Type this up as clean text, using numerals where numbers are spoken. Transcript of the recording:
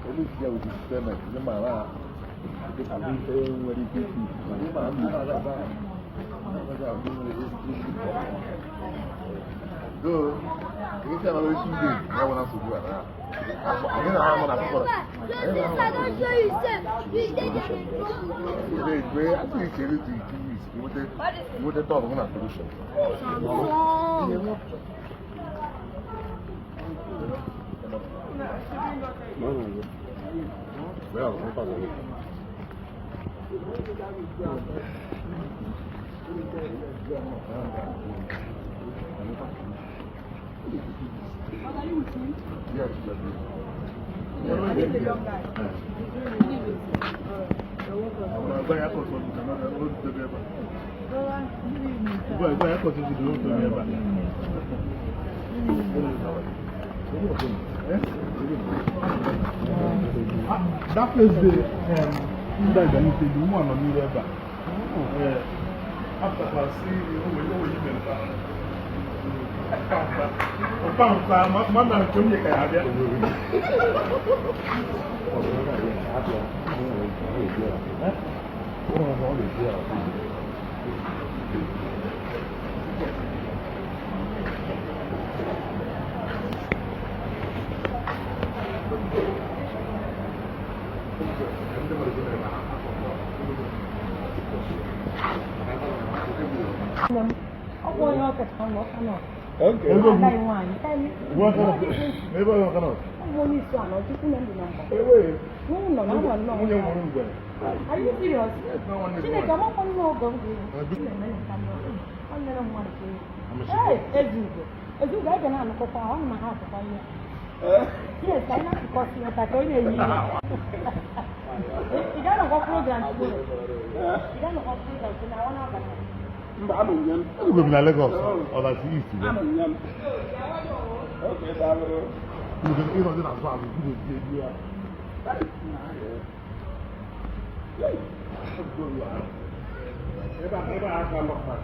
Ebe ya with payment, ndị ma na abụ ife nwere ike isi, ndị ma ndị na-aga aba ndị nwere isi. Do, isi anọrọ 2 days ya nwere nsogbu a na anyị na ha nọ na akụkọrọ. Mgbe asị chere 2 weeks, nweta tọn hụ na solution. Well, no pasa. Yes, I think the young guy. Gwa ya kọsọ obodo n'otu ebe a. That place dey ndị Aganite, the woman nọ n'iru ebe a. After si onwe onwe ime mpa. Mpa mpa ma na nke m nye ka ya abịa. Ọ bụ onye ọkacha nọ ọka nọ. Okay. Ada anyị nwaanyị. Ebe ọ nọ? Ọ bụ onye isi ala ọchịchị na ndụ na mba. Ewe. N'ụlọ na nwa nnọọ. Nwunye m nwere ngwere. Are you serious? Chineke amakwa nnọọ ọgọ m ga-ewu. Ọ nyere mmadụ ka ewu. Ee, Ezugo. Ezugo, anyị ga na-anụkọkwa, ọ na ha akụkọ ihe. Yes, anyị na-akụkọsị ya ka onye eyi ihe. Ị ga-anọkwa program tomorrow? Ị ga-anọkwa program tomorrow? Ọ na-abata. Mba, anọ m ya. Elugo m na Lagos, ọ na East. Anọ m ya. Okay, daalụ. Ịnọ dị n'azụ azụ, gị na-ebi ya. Ebe a aka lọkwa.